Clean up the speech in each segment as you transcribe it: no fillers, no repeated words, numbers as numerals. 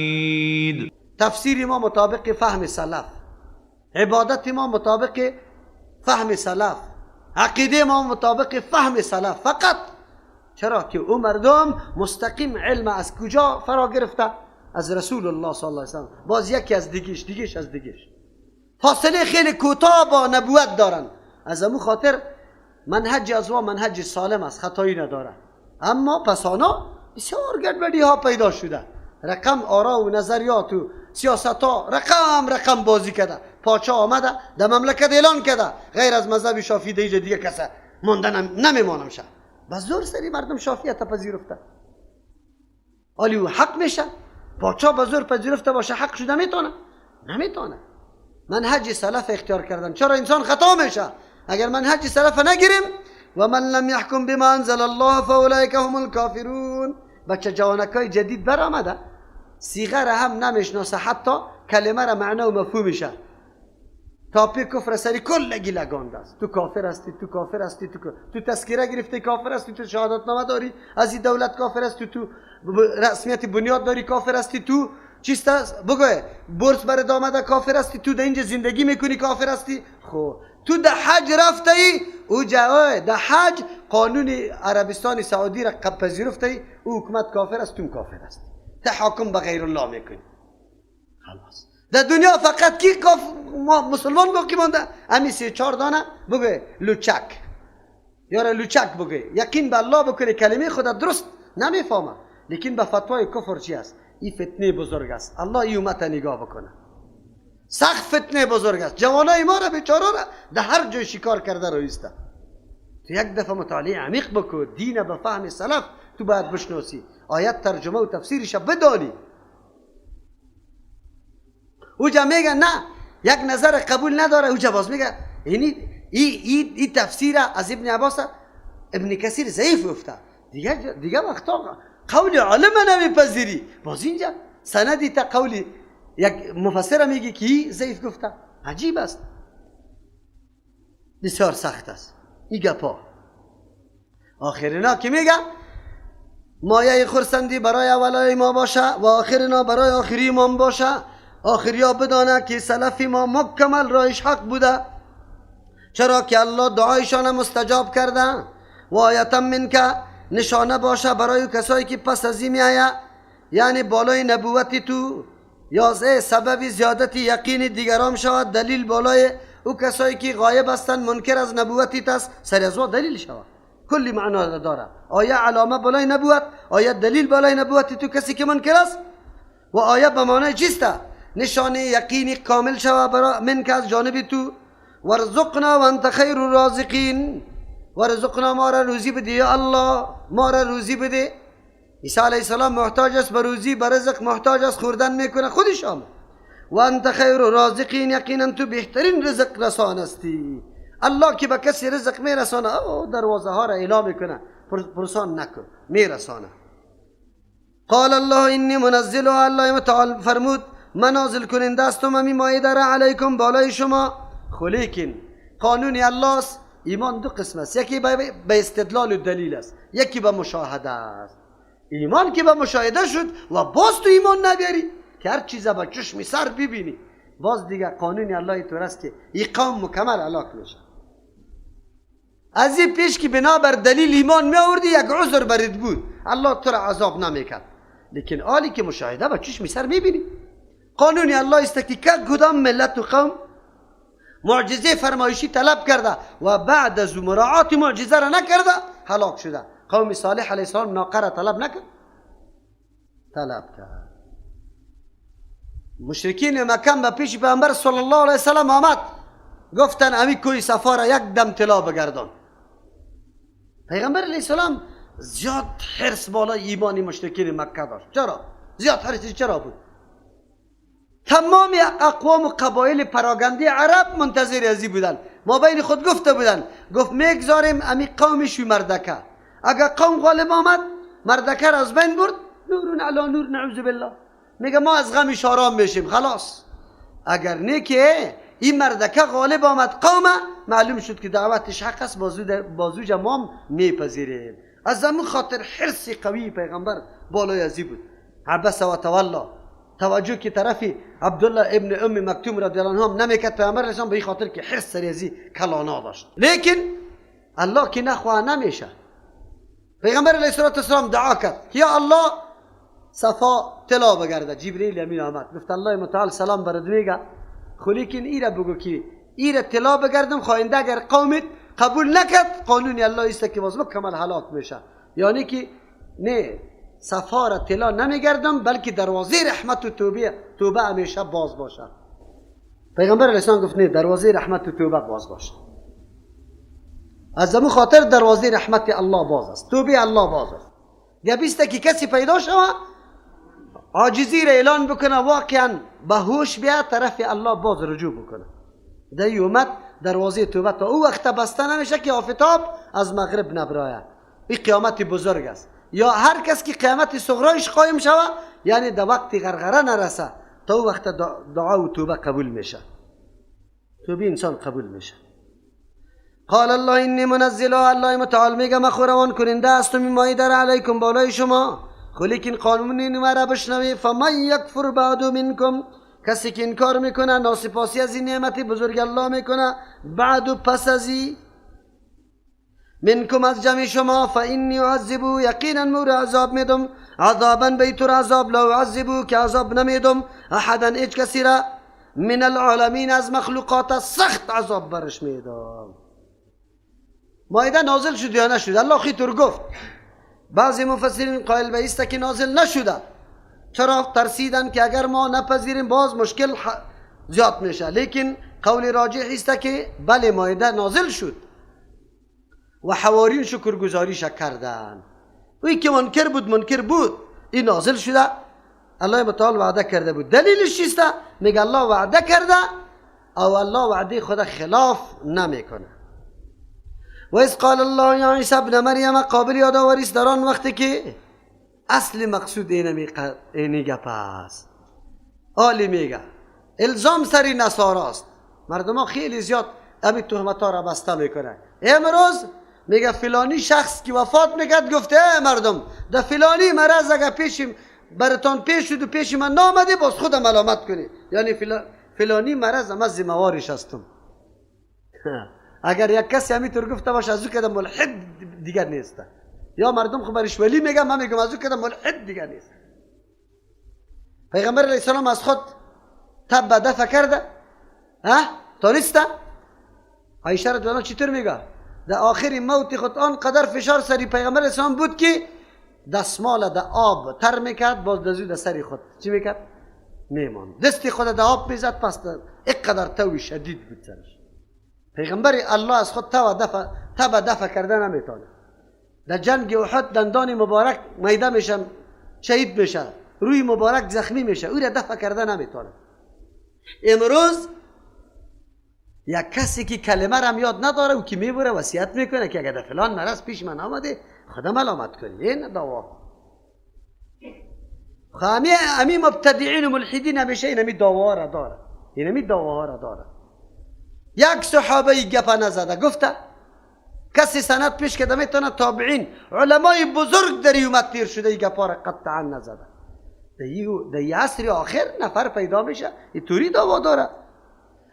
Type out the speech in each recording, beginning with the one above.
مجید. تفسیر ما مطابق فهم سلف، عبادت ما مطابق فهم سلف، عقیده ما مطابق فهم سلف فقط. چرا که او مردم مستقیم علم از کجا فرا گرفته؟ از رسول الله صلی الله علیه وسلم. باز یکی از دیگیش، دیگیش از دیگیش، فاصله خیلی کوتاه با نبوت دارن. از امو خاطر منهج از وا منهج سالم است، خطایی نداره. اما پسانا بسیار گډوډی ها پیدا شده، رقم آرا و نظریات و سیاست ها رقم رقم بازی کرده. پاچا آمده در مملکت اعلان کرده غیر از مذهب شافعی دیگه دیگه کسه ماندن نمیمانم شه. به زور سری مردم شافعیت پذیرفته. آلی او حق میشه؟ پاچا به زور پذیرفته باشه حق شده میتونه؟ نمیتونه. منهج سلف اختیار کردن. چرا انسان خطا میشه؟ اگر منهج سلف نگیریم و من لم يحكم بما انزل الله فاولئک هم الكافرون. بچه جوانکای جدید برآمده صیغه را هم نمیشناسه، حتی کلمه را معنا و مفهومشه. تاپی کفر سری کلگی لگانده است. تو کافر هستی، تو کافر هستی، تو تذکره گرفته کافر هستی، تو شهادت نامه داری از این دولت کافر هستی، تو رسمیت بنیاد داری کافر هستی، تو چیست است بگو بورس برات آمده کافر هستی، تو در اینجا زندگی میکنی کافر هستی. خب تو در حج رفته ای، او جای در حج قانون عربستان سعودی را پذیرفته ای، او حکومت کافر است، تو کافر هستی، تحاکم به غیر الله میکنی. خلاص در دنیا فقط کی مسلمان باقی مانده؟ امی سه چهار دانه بگو لوچک، یاره لوچک بگو، یقین به الله بکنه کلمه خدا درست نمیفهمه، لیکن به فتوای کفر چی است؟ این فتنه بزرگ است. الله این امت نگاه بکنه، سخت فتنه بزرگ است. جوانای ما را بیچاره را در هر جای شکار کرده رویسته. تو یک دفعه مطالعه عمیق بکن، دین به فهم سلف تو باید بشناسی، آیت ترجمه و تفسیرش بدانی. اوجا میگه نه یک نظر قبول نداره، اوجا باز میگه یعنی ای تفسیر از ابن عباس ابن کثیر ضعیف افته. دیگه وقتا قول عالم نمیپذیری، باز اینجا سندی تا قول یک مفسر میگه که ضعیف گفته. عجیب است، بسیار سخت است این گپا. آخرینا که میگه مایه خرسندی برای اولای ما باشه و آخرینا برای آخری ما باشه. آخریا بدانه که سلف ما مکمل رایش حق بوده، چرا که الله دعایشان مستجاب کرده. و آیتا من که نشانه باشه برای کسایی که پس از این میآید، یعنی بالای نبوت تو، یا سبب زیادت یقین دیگران شود، دلیل بالای او کسایی که غایب هستند منکر از نبوتی است، سر از دلیل شود. کلی معنا داره. آیا علامه بالای نبوت، آیا دلیل بالای نبوت تو کسی که منکر است، و آیا به معنای چیست؟ نشانه یقینی کامل شود برای من که از جانب تو. ورزقنا و انت خیر الرازقین. ورزقنا ما را روزی بده یا الله، ما را روزی بده. عیسی علیه السلام محتاج است به روزی، به رزق محتاج است، خوردن میکنه خودش هم. و انت خیر الرازقین، یقینا تو بهترین رزق رسان هستی. الله که به کسی رزق میرسانه او دروازه ها را اعلام میکنه، پرسان نکن، میرسانه. قال الله انی منزلها، الله متعال فرمود من نازل کننده استم امی مایده را علیکم بالای شما. خلیکن قانون الله است. ایمان دو قسم است، یکی به استدلال و دلیل است، یکی به مشاهده است. ایمان که به مشاهده شد و باز تو ایمان نبیاری که هر چیز به چشم سر ببینی، باز دیگه قانون الله طور است که این قوم مکمل هلاک میشه. از این پیش که بنابر دلیل ایمان می آوردی یک عذر برید بود، الله تو را عذاب نمیکرد. لیکن آلی که مشاهده به چشم سر میبینی، قانون الله است که کدام ملت و قوم معجزه فرمایشی طلب کرده و بعد از مراعات معجزه را نکرده هلاک شده. قوم صالح علیه السلام ناقه را طلب نکرد، طلب کرد. مشرکین مکه به پیش پیامبر صلی الله علیه وسلم آمد، گفتن امی کوی صفا را یک دم طلا بگردان. پیغمبر علیه السلام زیاد حرص بالای ایمان مشرکین مکه داشت. چرا؟ زیاد حرص چرا بود؟ تمام اقوام و قبایل پراگنده عرب منتظر ازی بودن، ما بین خود گفته بودن، گفت میگذاریم امی قوم شوی مردکه، اگر قوم غالب آمد مردکه را از بین برد، نور علی نور نعوذ بالله، میگه ما از غمش آرام میشیم خلاص. اگر نه که این مردکه غالب آمد قومه، معلوم شد که دعوتش حق است، بازو جمام میپذیریم. از همون خاطر حرص قوی پیغمبر بالای ازی بود. عبس و تولا، توجه که طرف عبدالله ابن ام مکتوم رضی الله عنه هم نمیکرد پیامبر علیه السلام، به خاطر که حرص سریزی کلانا داشت. لیکن الله که نخواه نمیشه. پیغمبر علیه السلام دعا کرد که یا الله صفا طلا بگرده. جبرئیل امین آمد گفت الله متعال سلام برات میگه، خو لیکن ایره بگو که ایره طلا بگردم، خواهنده اگر قومت قبول نکرد قانون الله است که باز مکمل هلاک میشه. یعنی که نه صفا را طلا نمیگردم، بلکه دروازه رحمت و توبه همیشه باز باشه. پیغمبر علیه السلام گفت نه، دروازه رحمت و توبه باز باشه. از همون خاطر دروازه رحمت الله باز است، توبه الله باز است. گبیسته که کسی پیدا شوه عاجزی را اعلان بکنه، واقعا به هوش بیا طرف الله باز رجوع بکنه. در اومد دروازه توبه تا او وقت بسته نمیشه که آفتاب از مغرب نبراید. این قیامت بزرگ است. یا هر کس که قیامت صغرایش قایم شوه، یعنی در وقت غرغره نرسه، تا او وقت دعا و توبه قبول میشه، توبه انسان قبول میشه. قال الله انی منزلها، الله متعال میگه من روان کننده هستم این مایده را علیکم بالای شما، خو لیکن قانون این مرا بشنوی. فمن یکفر بعد منکم، کسی که انکار میکنه، ناسپاسی از این نعمت بزرگ الله میکنه، بعد و پس از این منکم از جمع شما، فانی اعذبه، یقینا مور عذاب میدم، عذابا بیتر عذاب، لا اعذبه که عذاب نمیدم، احدا هیچ کسی را، من العالمین از مخلوقات سخت عذاب برش میدم. مایده نازل شد یا نشد؟ الله خیتر گفت. بعضی مفسرین قائل به است که نازل نشده. چرا؟ ترسیدن که اگر ما نپذیریم باز مشکل زیاد میشه. لیکن قول راجح است که بله مایده نازل شد و حواریون شکرگزاریش کردن. اوی که منکر بود منکر بود، این نازل شده، الله متعال وعده کرده بود. دلیلش چیست؟ میگه الله وعده کرده او الله وعده خود خلاف نمیکنه. و اذ قال الله یا عیسی ابن مریم، قابل یادآوری است در آن وقتی که اصل مقصود اینی گپ است. آلی میگه الزام سری نصاراست. مردم ها خیلی زیاد همین تهمت ها را بسته میکنه. امروز میگه فلانی شخص که وفات میکرد گفته ای مردم در فلانی مرض اگر پیش براتان پیش شد و پیش من نامده باز خودم ملامت کنی، یعنی فلانی مرض من ذمهوارش هستم. اگر یک کسی همینطور گفته باشه از او که ملحد دیگر نیست، یا مردم خب برش ولی میگم، من میگم از او که ملحد دیگر نیست. پیغمبر علیه السلام از خود تب دفع کرده، ها تانسته. عایشه رضی الله چطور میگه در آخر موت خود آنقدر فشار سری پیغمبر علیه السلام بود که دستمال در آب تر میکرد، باز دزو در سری خود چی میکرد؟ میماند. دست خود در آب میزد، پس اینقدر توی شدید بود سرش. پیغمبر الله از خود تب دفع کرده نمیتونه. در جنگ احد دندان مبارک میده میشه، شهید میشه، روی مبارک زخمی میشه، او را دفع کرده نمیتونه. امروز یک کسی که کلمه را یاد نداره و که میبره وصیت میکنه که اگر فلان مرض پیش من آمده خدا ملامت کنی. این دعوا امی مبتدعین و ملحدین همیشه اینمی دعوا را داره، اینمی دعوا را داره. یک صحابه گپ نزده گفته کسی سند پیش کرده میتونه، تابعین علمای بزرگ در امت تیر شده گپا را قطعا نزده. در عصر آخر نفر پیدا میشه اینطوری دعوا داره.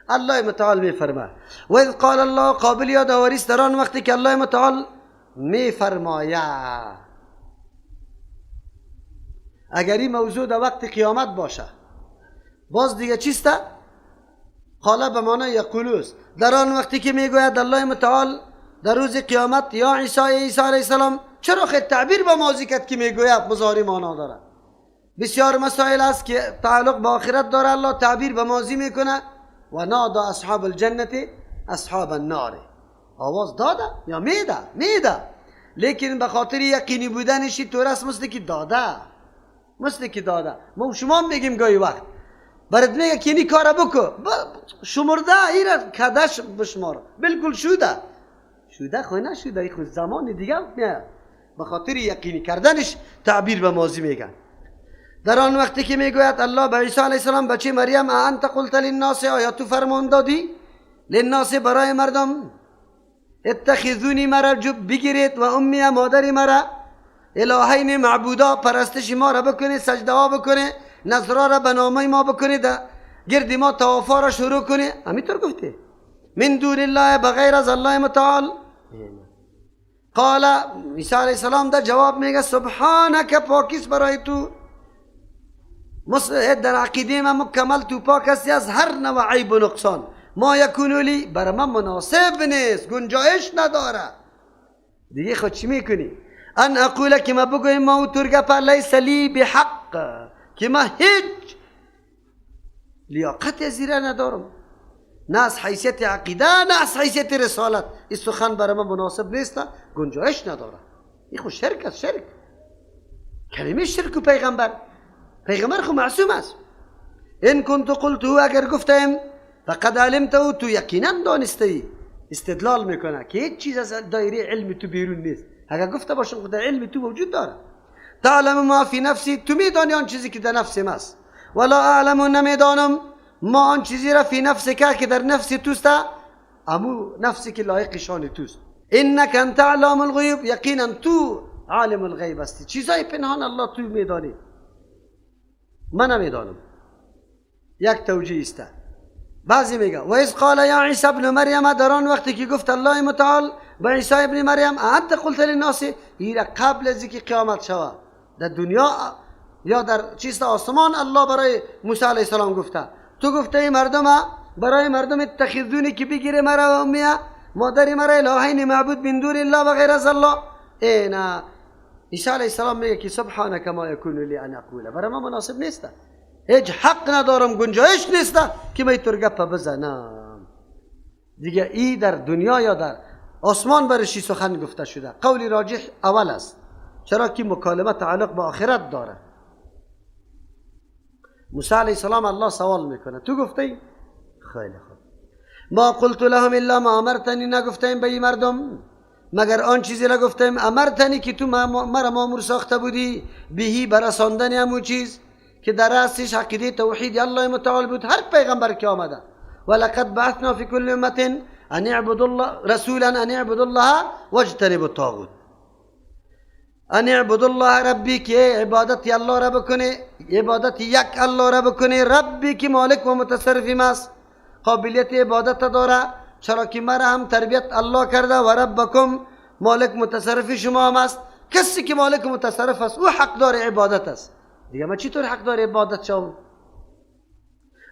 الله متعال میفرماید و اذ قال الله، قابل یادآوری است در آن وقتی که الله متعال میفرماید. اگر این موضوع در وقت قیامت باشه باز دیگه چیست؟ قال به معنی یقولوس. در آن وقتی که میگوید الله متعال در روز قیامت یا عیسی عیسی علیه السلام، چرا خیلی تعبیر به ماضی کرد که میگوید مضارع معنا داره؟ بسیار مسائل است که تعلق به آخرت داره، الله تعبیر به ماضی میکنه. و نادا اصحاب الجنة اصحاب النار، آواز داده یا میده؟ میده، لیکن به خاطر یقینی بودنش طور است مثل که داده، مثل که داده. ما شما میگیم گاهی وقت برات میگه که این کارا بکو، شمرده ایره کدش بشمار، بالکل شده شده، خو نشده، این خود زمان دیگه میاد. به خاطر یقینی کردنش تعبیر به ماضی میگن. در آن وقتی که میگوید الله به عیسی علیه السلام بچه مریم انت قلت للناس، آیا تو فرمان دادی للناس برای مردم اتخذونی مرا بگیرید و امی مادری مرا الهین معبودا، پرستش ما را بکنه، سجده ها بکنه، نظرها را به نامه ما بکنی، گرد ما توافا را شروع کنی. همینطور گفتی من دون الله، بغیر از الله متعال. قال عیسی علیه السلام در جواب میگه سبحانک، پاکیست برای تو، در عقیده ما مکمل تو پاک هستی از هر نوع عیب و نقصان. ما یکون لی، برای من مناسب نیست، گنجایش نداره. دیگه خود چی میکنی؟ ان اقول، که ما بگویم ما او ترگه لیس لی بحق، که ما هیچ لیاقت زیره ندارم، نه از حیثیت عقیده نه از حیثیت رسالت. این سخن برای من مناسب نیست، گنجایش نداره. این خود شرک است، شرک، کلمه شرک و پیغمبر، پیغمبر خو معصوم است. ان كنت قلته، اگر گفتم فقد علمته، تو یقینا دانسته. استدلال میکنه که هیچ چیز از دایره علم تو بیرون نیست. اگر گفته باشم خود علم تو وجود داره. تعلم ما فی نفسی، تو میدانی آن چیزی که در نفس ماست. ولا اعلم، نمیدانم ما آن چیزی را فی نفسک، که در نفس توست، امو نفسی که لایق شان توست. انک انت علام الغیوب، یقینا تو عالم الغیب هستی، چیزای پنهان الله تو میدانی، من نمیدانم. یک توجیه است. بعضی میگه و اذ قال یا عیسی ابن مریم، در آن وقتی که گفت الله متعال به عیسی ابن مریم انت قلت للناس، ایره قبل از اینکه قیامت شود در دنیا یا در چیست آسمان، الله برای موسی علیه السلام گفته تو گفته ای مردم، برای مردم اتخذونی که بگیره مرا و امیه مادر مرا الهین معبود من دون الله و غیر از الله. ای نه، عیسی علیه السلام میگه که سبحانک ما یکون لی ان اقول، برای ما مناسب نیست، هیچ حق ندارم، گنجایش نیست که من اینطور گپ بزنم. دیگه ای در دنیا یا در آسمان برشی سخن گفته شده. قول راجح اول است، چرا که مکالمه تعلق به آخرت داره. موسی علیه السلام الله سوال میکنه تو گفتی؟ خیلی خوب. ما قلت لهم الا ما امرتنی، نگفتیم به این مردم مگر آن چیزی را گفتیم امرتنی که تو مرا مامور ساخته بودی، بهی برساندن همون چیز که در رأسش عقیده توحید الله متعال بود. هر پیغمبر که آمده ولقد بعثنا فی کل امة ان اعبدوا الله رسولا ان اعبدوا الله واجتنبوا الطاغوت. ان اعبدوا الله ربی، که عبادت الله را بکنه، عبادت یک الله را بکنه، ربی که مالک و متصرف ماست، قابلیت عبادت داره، چرا که مرا هم تربیت الله کرده، و ربکم مالک متصرف شما هم است. کسی که مالک متصرف است او حقدار عبادت است. دیگه من چطور حقدار عبادت شوم؟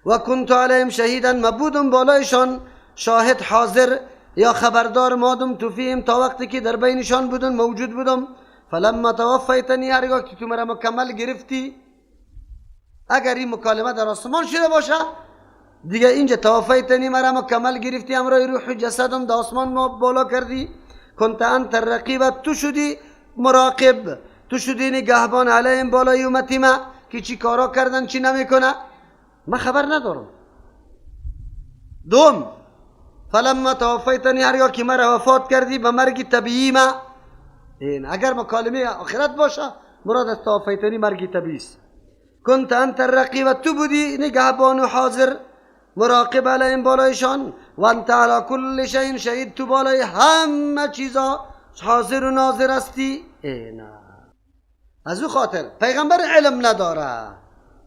و کنت علیهم شهیدا، مبودم بالایشان شاهد حاضر یا خبردار، مادم تو فیهم، تا وقتی که در بینشان بودم موجود بودم. فلما توفیتنی، هرگاه که تو مرا مکمل گرفتی، اگر این مکالمه در آسمان شده باشه دیگه اینجا توفیتنی، مرا مکمل گرفتی، همراه روح و جسدم در آسمان ما بالا کردی. کنت انت الرقیب، تو شدی مراقب، تو شدی نگهبان علیهم بالای امتی ما که چی کارا کردن چی نمیکنه، من خبر ندارم. دوم فلما توفیتنی، هرگاه که مرا وفات کردی به مرگ طبیعی ما، این اگر مکالمه آخرت باشه مراد از توفیتنی مرگ طبیعی است. کنت انت الرقیب، تو بودی نگهبان و حاضر مراقب علیهم بالایشان، و انت علی کل شیء شهید، تو بالای همه چیزا حاضر و ناظر هستی. اینا از او خاطر پیغمبر علم نداره،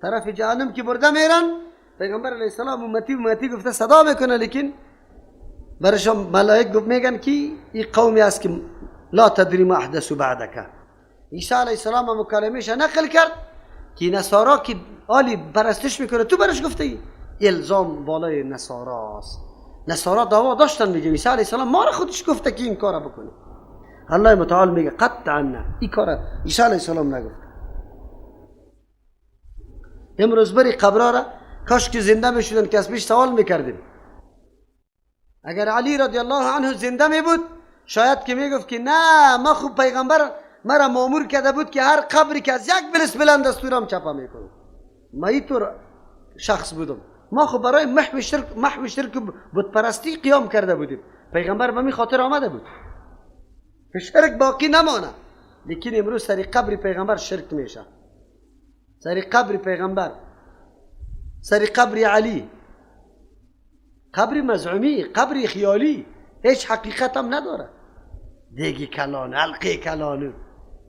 طرف جهنم که برده میرن پیغمبر علیه السلام امتی امتی گفته صدا میکنه، لیکن برشان ملائک گفت میگن که این قومی است که لا تدری ما احدثوا بعدک. عیسی علیه السلام مکالمهش نقل کرد که نصارا که عالی پرستش میکنه تو برش گفته ای الزام بالای نصاراست. نصارا دعوا داشتن، میگه عیسی علیه السلام ما را خودش گفته که این کارا بکنه. الله متعال میگه قطعا نه، این کارا عیسی علیه السلام نگفت. امروز بری قبرا را کاش که زنده میشدن که از پیش سوال میکردیم. اگر علی رضی الله عنه زنده میبود شاید که میگفت که نه، ما خوب پیغمبر مرا مامور کرده بود که هر قبری که از یک بلس بلند است تو رام چپا میکنم. ما اینطور شخص بودم، ما خب برای محو شرک بت پرستی قیام کرده بودیم. پیغمبر به می خاطر آمده بود که شرک باقی نمانه. لیکن امروز سر قبر پیغمبر شرک میشه، سر قبر پیغمبر، سر قبر علی، قبر مزعومی، قبر خیالی، هیچ حقیقت هم نداره. دیگی کلان، حلقه کلان،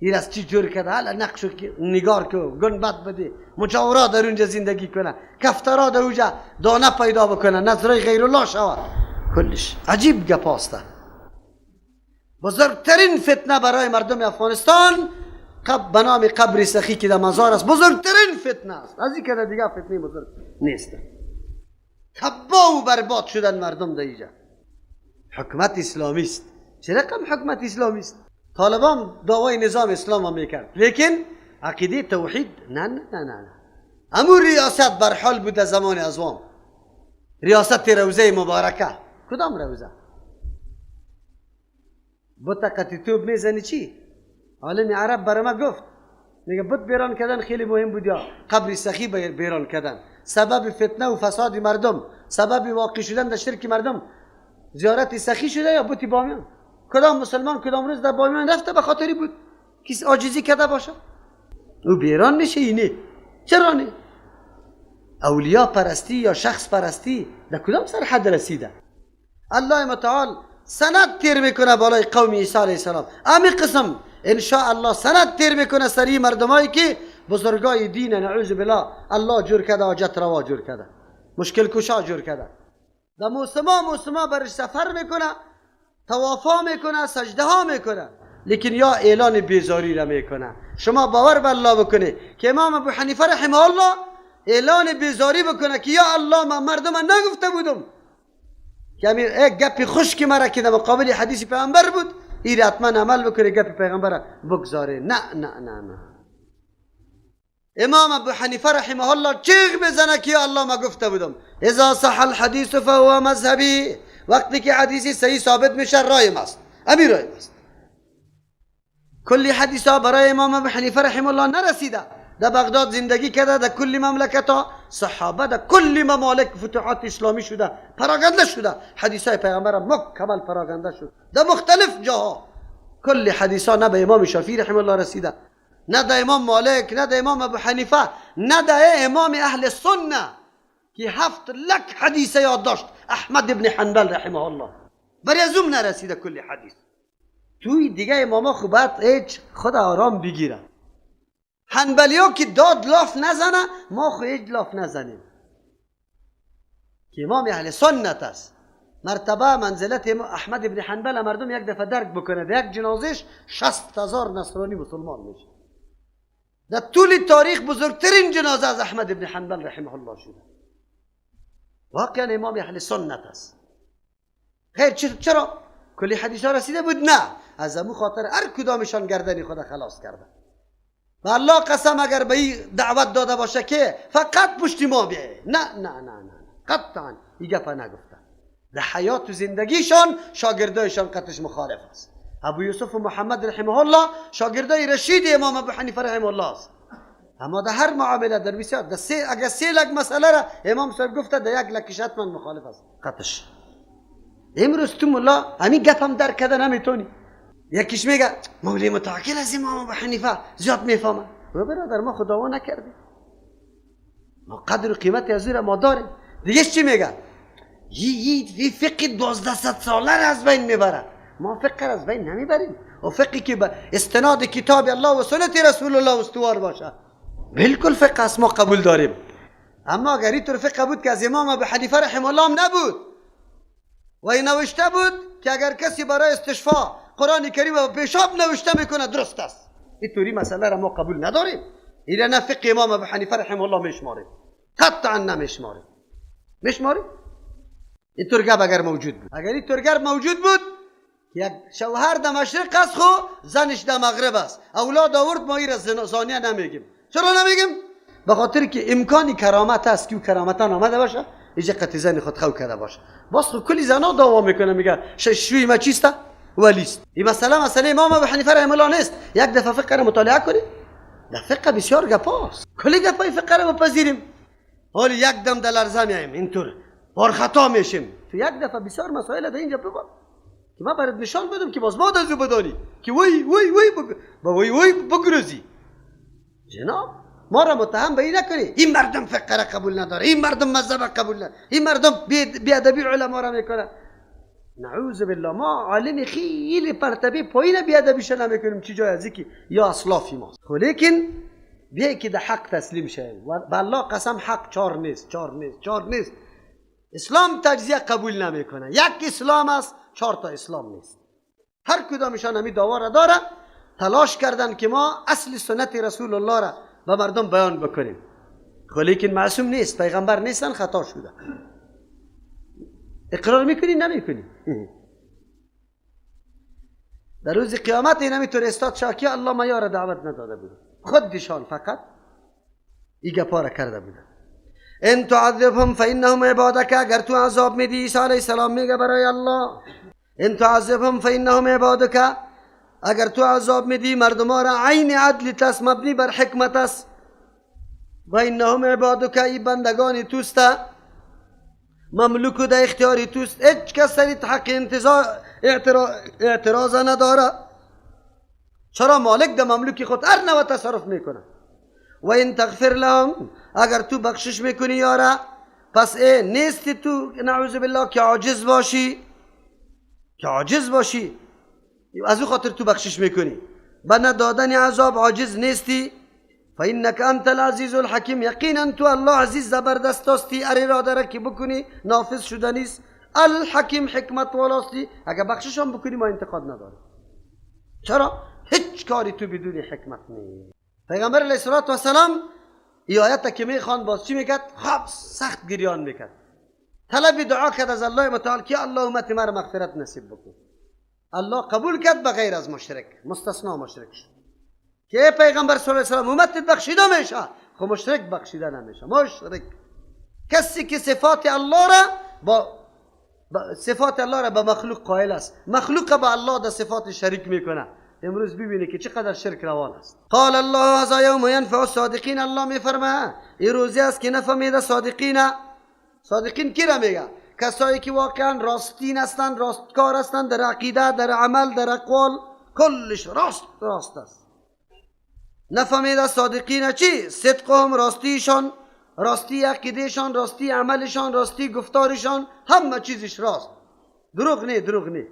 این از چی جور کرده؟ حالا نقش نگار که گنبد بده، مجاورا در اونجا زندگی کنه، کفترا در اونجا دانه پیدا بکنه، نظرای غیر الله شود. کلش عجیب گپ است. بزرگترین فتنه برای مردم افغانستان به نام قبر سخی که در مزار است، بزرگترین فتنه است. از این که دیگه فتنه بزرگ نیست. تباه و برباد شدن مردم در اینجا. حکومت اسلامی است. چه رقم حکومت اسلامی است؟ طالبان دعوای نظام اسلام هم میکرد، لیکن عقیده توحید نه نه نه نه. امو ریاست بر حال بود زمان ازوام، ریاست روزه مبارکه. کدام روزه؟ بوتا قطی توب میزنی چی؟ عالم عرب برای ما گفت، میگه بت بیران کردن خیلی مهم بود، یا قبر سخی بیران کردن سبب فتنه و فساد مردم، سبب واقع شدن در شرک مردم زیارت سخی شده یا بوتی بامیان؟ کدام مسلمان کدام روز در بامیان رفته به خاطری بود کس عاجزی کرده باشه؟ او بیران میشه. اینه چرا نه؟ اولیا پرستی یا شخص پرستی در کدام سرحد رسیده؟ الله متعال سند تیر میکنه بالای قوم عیسی علیه السلام. امی قسم ان شاء الله سند تیر میکنه سری مردمایی که بزرگای دین نعوذ بالله الله جور کرده، حاجت روا جور کرده، مشکل کشا جور کرده، در موسما برش سفر میکنه، توافا میکنه، سجده ها میکنه، لیکن یا اعلان بیزاری را میکنه. شما باور به الله بکنه که امام ابو حنیفه رحمه الله اعلان بیزاری بکنه که یا الله من مردم نگفته بودم که امیر یک گپی خشک مرا که در مقابل حدیث پیغمبر بود این حتما عمل بکنه، گپ پیغمبر بگذاره. نه نه نه نه. امام ابو حنیفه رحمه الله چیغ بزنه که یا الله ما گفته بودم، اذا صح الحدیث فهو مذهبی. وقتی که حدیثی صحیح ثابت میشه رای ماست، امیر رای ماست. کلی حدیث ها برای امام ابو حنیفه رحمه الله نرسیده، در بغداد زندگی کرده، در کل مملکت ها صحابه، در کل ممالک فتوحات اسلامی شده، پراگنده شده، حدیث های پیغمبر مکمل پراگنده شد در مختلف جاها. کل حدیث ها نه به امام شافعی رحمه الله رسیده، نه در امام مالک، نه در امام ابو حنیفه، نه در امام اهل سنه که 7 لک حدیث یاد داشت، احمد ابن حنبل رحمه الله، برای ازم نرسیده کل حدیث. توی دیگه اماما خو باید هیچ خود آرام بگیره. حنبلی ها که داد لاف نزنه، ما خو هیچ لاف نزنیم که امام اهل سنت است. مرتبه منزلت احمد ابن حنبل مردم یک دفعه درک بکنه، در یک جنازش 60,000 نصرانی مسلمان میشه. در طول تاریخ بزرگترین جنازه از احمد ابن حنبل رحمه الله شده. واقعا امام اهل سنت است. خیر چرا؟ کلی حدیث ها رسیده بود؟ نه، از امو خاطر هر کدامشان گردنی خود خلاص کرده. و الله قسم اگر به این دعوت داده باشه که فقط پشت ما بیایه، نه نه نه نه، قطعا این گپا نگفته. در حیات و زندگیشان شاگردایشان قطعش مخالف است. ابو یوسف و محمد رحمه الله شاگردای رشید امام ابو حنیفه رحمه الله است. اما در هر معامله در بسیار در سه اگر 3 لک مسئله را امام صاحب گفته، در 1 لکش حتما مخالف است قطعش. امروز تو ملا همین گپ هم درک کرده نمیتونی. یکیش میگه مولوی متوکل از امام ابو حنیفه زیاد میفهمه. و برادر ما خداوا نکردیم، ما قدر و قیمت از او ما داریم. دیگه چی میگه؟ یه فقه 1200 ساله را از بین میبره. ما فقه را از بین نمیبریم. و فقهی که به استناد کتاب الله و سنت رسول الله استوار باشه بالکل فقه است، ما قبول داریم. اما اگر اینطور فقه بود که از امام ابو حنیفه رحمه الله هم نبود و این نوشته بود که اگر کسی برای استشفاء قرآن کریم و پیشاب نوشته میکنه درست است، اینطوری مسئله را ما قبول نداریم. این نه فقه امام ابو حنیفه رحمه الله میشماریم، قطعا نمیشماریم. میشماریم اینطور گپ اگر موجود بود، اگر اینطور گپ موجود بود یک شوهر در مشرق است خو زنش در مغرب است، اولاد آورد، ما این را زانیه نمیگیم. چرا نمیگیم؟ به خاطر که امکانی کرامت است که او کرامتان آمده باشه، اینجا قطع زن خود خو کرده باشه. باز خو کلی زنا دعوا میکنه، میگه شوی ما چیست؟ ولیست. این مسئله امام ابو حنیفه رحمه الله نیست. یک دفعه فقه را مطالعه کنید، در فقه بسیار گپاست، کلی گپای فقه را بپذیریم. حالی یک دم در لرزه میایم، اینطور بار خطا میشیم. تو یک دفعه بسیار مسائل در اینجا ببر که من برات نشان بدم که باز بعد از او بدانی که وی وی وی با وی وی بگرزی. جناب ما را متهم به این نکنی این مردم فقه را قبول نداره، این مردم مذهب قبول نداره، این مردم بی‌ادبی علما را میکنه. نعوذ بالله، ما عالم خیلی پرتبه پایین بیادبیشه نمیکنیم، چی جای از که یا اسلافی ماست. خب لیکن بیای که ده حق تسلیم شویم و به الله قسم حق چار نیست، چار نیست، چار نیست. اسلام تجزیه قبول نمیکنه. یک اسلام است، چهار تا اسلام نیست. هر کدامشان همی دعوا را داره، تلاش کردن که ما اصل سنت رسول الله را به مردم بیان بکنیم. خب لیکن معصوم نیست، پیغمبر نیستن، خطا شده. اقرار میکنی نمیکنی؟ در روز قیامت این همیطور استاد شاکی الله ما یار دعوت نداده بود، خودشان فقط ای گپا را کرده بودن. ان تعذبهم فانهم عبادک، اگر تو عذاب میدی، عیسی علیه السلام میگه برای الله، ان تعذبهم فانهم عبادک، اگر تو عذاب میدی مردم را عین عدل است، مبنی بر حکمت است، و انهم عبادک، ای بندگان توست، مملوک در اختیاری توست، هیچ کس سر حق اعتراض نداره. چرا؟ مالک در مملوک خود هر نوع تصرف میکنه. و این تغفر لهم، اگر تو بخشش میکنی یاره، پس ای نیستی تو نعوذ بالله که عاجز باشی، که عاجز باشی، از او خاطر تو بخشش میکنی، به ندادن عذاب عاجز نیستی. فإنك أنت العزیز الحکیم، یقینا تو الله عزیز زبردست هستی، هر اراده را که بکنی نافذ شده نیست. الحکیم حکمت والاستی، اگر بخشش هم بکنی ما انتقاد نداریم. چرا؟ هیچ کاری تو بدون حکمت نیست. پیغمبر علیه الصلاة والسلام ای آیت که میخوان باز چی میکرد؟ خب سخت گریان میکرد، طلب دعا کرد از الله متعال که الله امت مرا مغفرت نصیب بکن. الله قبول کرد بغیر از مشرک، مستثنا مشرک شد که پیغمبر صلی الله علیه و سلم امتت بخشیده میشه، خب مشرک بخشیده نمیشه. مشرک کسی که صفات الله را با صفات الله را به مخلوق قائل است، مخلوق به الله در صفات شریک میکنه. امروز ببینید که چقدر شرک روان است. قال الله هذا یوم ینفع الصادقین، الله میفرماید این روزی است که نفع میده صادقین. صادقین کی را میگه؟ کسایی که واقعا راستین هستند، راستکار هستند، در عقیده، در عمل، در اقوال، کلش راست راست است. نفهمیده صادقین چی؟ صدقهم، راستیشان، راستی عقیدهشان، راستی عملشان، راستی گفتارشان، همه چیزش راست، دروغ نه، دروغ نه.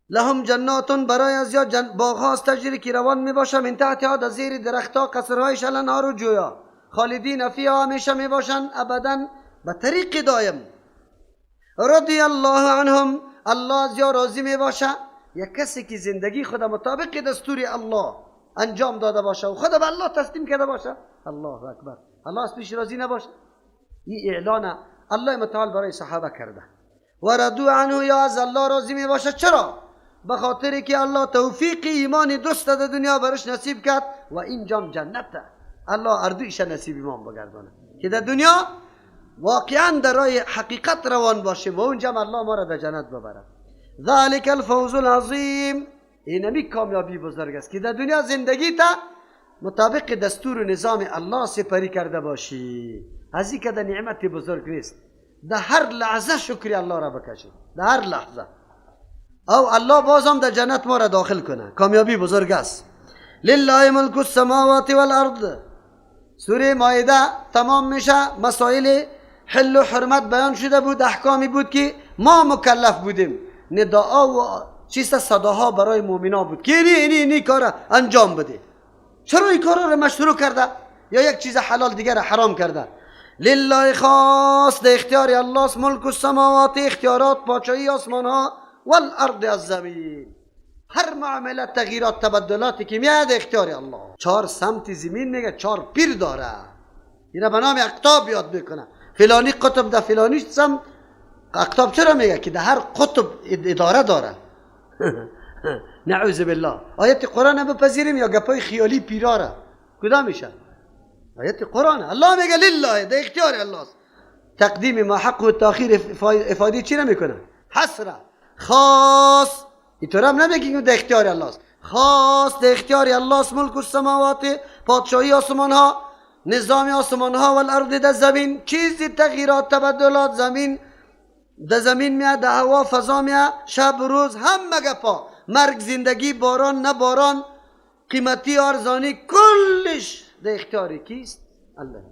لهم جنات، برای از یا باغ هاست، تجری که روان می باشه، من تحتها، در زیر درختها، قصرهایش، الانهار و جویا، خالدین فیها، همیشه می باشند ابدا، به طریق دایم. رضی الله عنهم، الله از یا راضی می باشه. یک کسی که زندگی خود مطابق دستور الله انجام داده باشه و خود به الله تسلیم کرده باشه، الله اکبر، الله از پیش راضی نباشه. این اعلان الله متعال برای صحابه کرده. و رضوا عنه، یا از الله راضی می باشه. چرا؟ به خاطر که الله توفیق ایمان درست در دنیا برش نصیب کرد و اینجام جنت. الله اردویش نصیب ایمان بگردانه که در دنیا واقعا در راه حقیقت روان باشیم و اونجام الله ما را در جنت ببره. ذلک الفوز العظیم، اینمی کامیابی بزرگ است که در دنیا زندگی تا مطابق دستور و نظام الله سپری کرده باشی. از این که در نعمت بزرگ نیست. در هر لحظه شکر الله را بکشی، در هر لحظه، او الله بازم در جنت ما را داخل کنه. کامیابی بزرگ است. لله ملک السماوات والارض. سوره مائده تمام میشه، مسائل حل و حرمت بیان شده بود، احکامی بود که ما مکلف بودیم، نداء و چیست صداها برای مؤمنا بود که اینی اینی کار انجام بده. چرا این کارا را مشروع کرده یا یک چیز حلال دیگر حرام کرده؟ لله خاص، در اختیار الله است، ملک السماوات، اختیارات پادشاهی آسمان ها، والارض از زمین. هر معامله، تغییرات، تبدلاتی که میاد اختیار الله. چهار سمت زمین میگه چهار پیر داره، اینا به نام اقطاب یاد میکنه. فلانی قطب در فلانی سمت. اقطاب چرا میگه؟ که در هر قطب اداره داره. نعوذ بالله. آیت قرآن بپذیریم یا گپای خیالی پیراره؟ کدام میشه؟ آیت قرآن. الله میگه لله، در اختیار الله است. تقدیم ما حق و تاخیر افاده چی نمیکنه؟ حسره خاص. اینطور هم نمیگه که در اختیار الله است. خاص در اختیار الله است، ملک السماوات، پادشاهی آسمان ها، نظام آسمان ها، والارض در زمین. چیزی تغییرات تبدلات زمین در زمین میاد، در هوا فضا میاد، شب روز، همه گپا، مرگ زندگی، باران نه باران، قیمتی ارزانی، کلش در اختیار کیست؟ الله.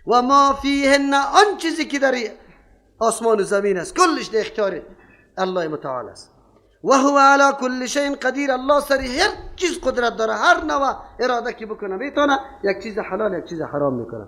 و ما فیهن، آن چیزی که در آسمان و زمین است کلش در اختیار الله متعال است. و هو علی کل شیء قدیر، الله سر هر چیز قدرت داره، هر نوع اراده که بکنه میتونه، یک چیز حلال یک چیز حرام میکنه.